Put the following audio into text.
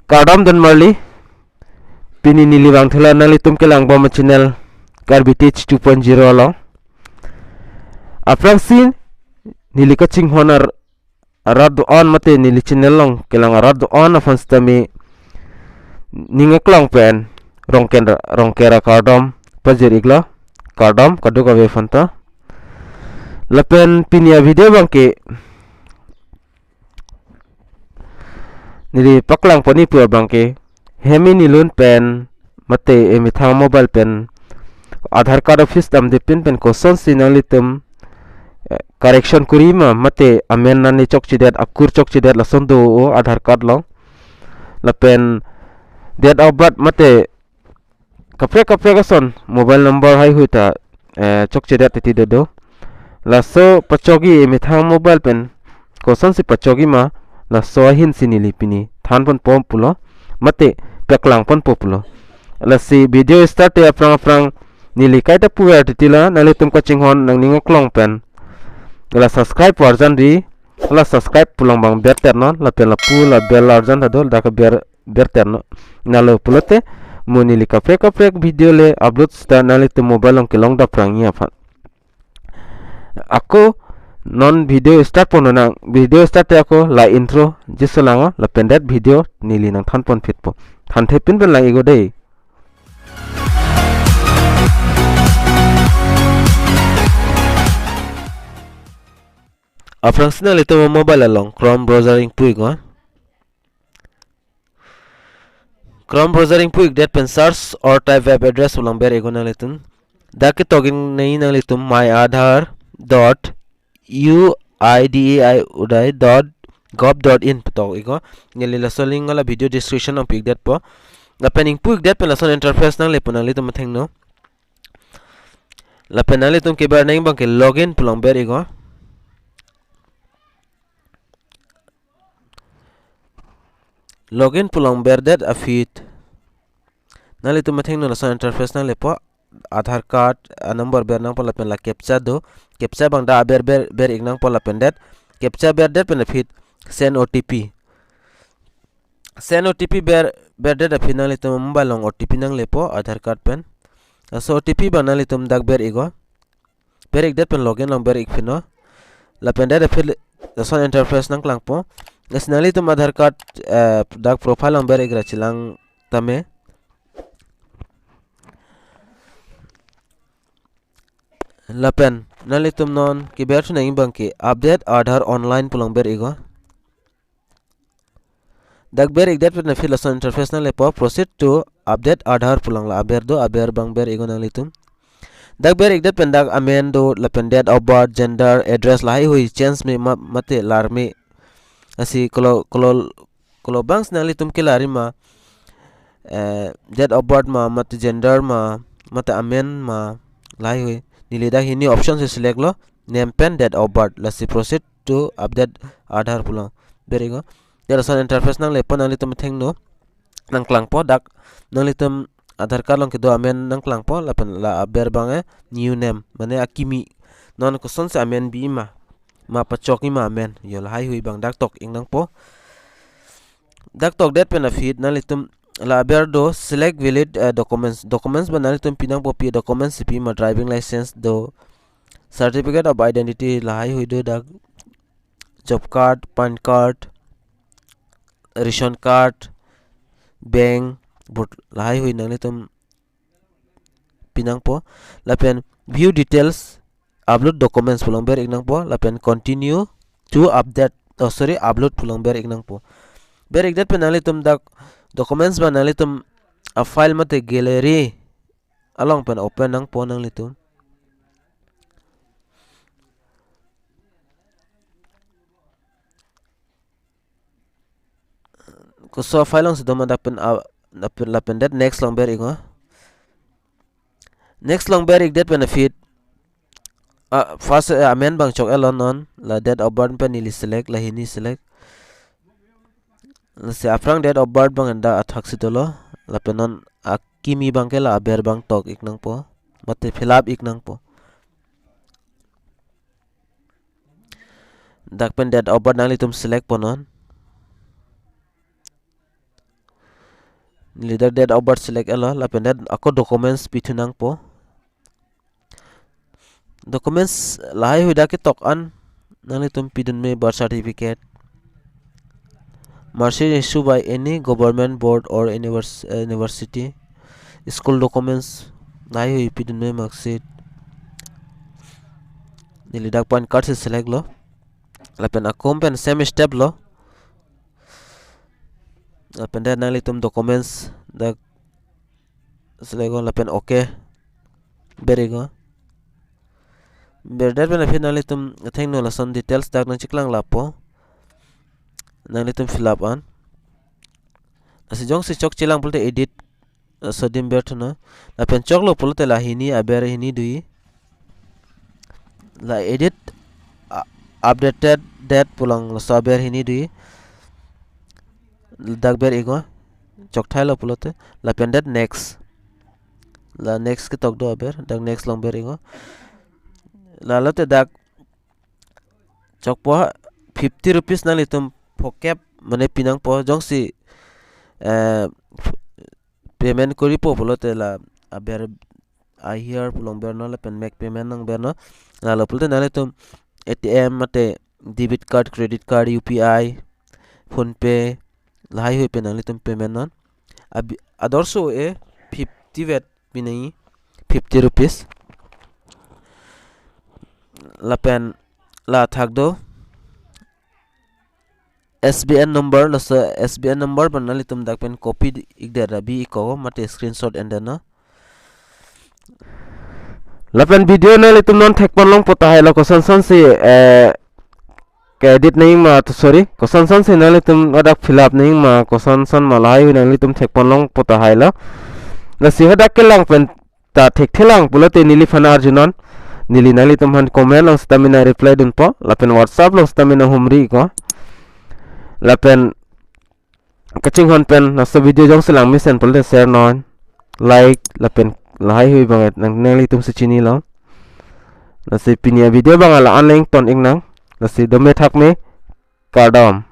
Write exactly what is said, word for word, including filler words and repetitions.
Kardom don marli, pini neli vangthulo nanglitum kelang bom channel Karbi Tech two point zero along. Aphrangsi neli kachinghon ar-, arat do-an mate neli channel along kelang arat do-an aphan sitame ning aklong pen Rongker, Rongker akardom pajir iklo, kardom kadokave aphanta. Lapen pini avideo abangke neli paklang pon-i pu abangke, hem ingnilun pen mate emethang mobile pen Aadhaar card office damde pin pen kosonsi nanglitum, eh, correction kuri ma mate amen nani chokchedet, akur chokchedet lason do-o Aadhaar card along. Lapen date of birth mate kaprek kaprek ason mobile number haihui ta, eh, chokchedet titi dodo. Laso pachok-i emethang mobile pen kosonsi pachok-i ma, laso ahinsi neli pini than ponpo pulo mate paklang ponpo pulo. Lasi video start te aphrang aphrang neli kaita puver titi la nanglitum kachinghon nangning aklong pen la subscribe arjan ri, la subscribe pu along abang ber ternon, lapen lapu la bell arjan ta do, dak ber, ber ternon. Nalo pulote mo neli kaprek kaprek video le upload sita nanglitum mobile along kelong daprang-i aphan. Ako non video start ponnang, video start te ako la intro jiso lang-o, lapen det video neli nangthan pon phitpo. Thanthe pin pen lang-ikgo dei. Aphrangsi nanglitum mobile along Chrome browser ingpu-iknon. Chrome browser ingpu-ik det pen search or type web address pu along ber-iknon nanglitum. Dak ketok-ik nangji nanglitum my aadhaar dot U I D A I uday dot gov dot in pu tok-iknon. Neli laso link la video description along pi-ik detpo. Lapen ingpu-ik det pen lason interface nangle pu nanglitum athengno. Lapen nanglitum keber nangji abangke login pu along ber-iknon. Login pu along berdet aphi nanglitum athengno lason interface nanglepo. Aadhaar card a number ber nangpo lapen la captcha do. Captcha abang dak aber ber, ber-ik nangpo lapen det captcha berdet pen aphi send O T P. Send O T P ber, berdet aphi nanglitum mobile along O T P nanglepo Aadhaar card pen. Laso O T P abang nanglitum dak ber-iknon. Ber-ik det pen login along ber-ik phinon. Lapen det aphi lason interface nangklangpo. Lasi nanglitum Aadhaar card, eh, dak profile along ber-ik ra chelang tame. Lapen nanglitum non keber thu nangji abangke update Aadhaar online pu along ber-iknon. Dak ber-ik det pen aphi lason interface nanglepo, proceed to update Aadhaar pu along, la aber do, aber abang ber-iknon nanglitum. Dak ber-ik det pen dak amen do lapen date of birth, gender, address lahaihui change me ma, mate lar me. Lasi kolo, kolo, kolo abangsi nanglitum kelar-i ma, eh, date of birth ma, mate gender ma, mate amen ma, lahaihui. Neli dak hini option si select lo, name pen date of birth. Lasi proceed to update Aadhaar pu along ber-iknon. Lason interface nanglepo, nanglitum athengno nangklangpo, dak nanglitum Aadhaar card along kedo amen nangklangpo lapen la aber abang, eh, new name, mane akimi. Non kosonsi amen bi ma, ma pachok-i ma amen, yo lahaihui abang dak tok-ik nangpo. Dak tokdet pen aphi nanglitum la aber do select valid, eh, documents. Documents abang nanglitum pi nangpo, pi documents si pi ma, driving license do, certificate of identity lahaihui do, dak job card, PAN card, ration card, bank, vote lahaihui nanglitum pi nangpo. Lapen view details, upload documents pu along ber-ik nangpo. Lapen continue to update, oh sorry, upload pu along ber-ik nangpo. Ber-ik det pen nanglitum dak documents abang nanglitum a file mate gallery along pen open nangpo nanglitum. Koso file alongsi doma dak pen, ah, lapen, lapen det next along ber-iknon. Next along ber-ik det pen aphi, ah, first, eh, amen abang chok-etlo non, la date of birth pen neli select, la hini select. Lasi aphrang date of birth abang dak athaksi dolo, lapen non akimi abangke la aber abang tok-ik nangpo, mate fill up-ik nangpo. Dak pen date of birth nanglitum select ponnon. Neli dak date of birth select etlo, lapen dak ako documents pithu nangpo. Documents lahai hui dak ketok an nanglitum pidun me birth certificate, marksheet issued by any government board or univers-, uh, university, school documents lahai hui pidun me, marksheet. Neli dak PAN card si select lo. Lapen akum pen same step lo. Lapen dak nanglitum documents dak select lo lapen okay ber iknon. Berdet pen aphi nanglitum athengno lason details dak nangcheklang lapo. Nanglitum fill up an. Lasi jongsi chokchelang pulote edit, eh, sodim berthunon. Lapen choklo pulote la hini aber hini dui. La edit, uh, updated date pu along laso aber hini dui. Dak ber iknon. Chokthailo pulote. Lapen dak next. La next ketok do aber. Dak next along ber iknon. Lalote dak chokpo, fifty rupees nanglitum phokep mane pi nangpo, jongsi, eh, payment koripo pulote la aber I here pu along bernon lapen make payment nang bernon. Lalo pulote nanglitum A T M mate debit card, credit card, U P I, PhonePe, lahai hui pen nanglitum payment non. Abi, ador so-e fifty vet pi nangji, fifty rupees. Lapen la thak do S B N number, laso S B N number pen nanglitum dak pen copy ikdet ra bi iknon mate screenshot endetnon. Lapen video nanglitum non thekpon longpo tahai lo, koson son si, eh, ke-edit nangji ma, to, sorry, koson son si nanglitum ladak fill up nangji ma, koson son ma lahai hui nanglitum thekpon longpo tahai lo. Lasi hadak kelang pen ta thekthelang pulote neliphan arjunon. Neli nanglitum aphan comment along sitame nang reply dunpo, lapen WhatsApp along sitame nang humri iknon. Lapen kachinghon pen laso video jongsi lang mesen pulote share non, like, lapen lahai hui abang nang, nanglitum si chinilo. Lasi pini avideo abang la-an le ington iknang. Lasi dome thakme, kardom.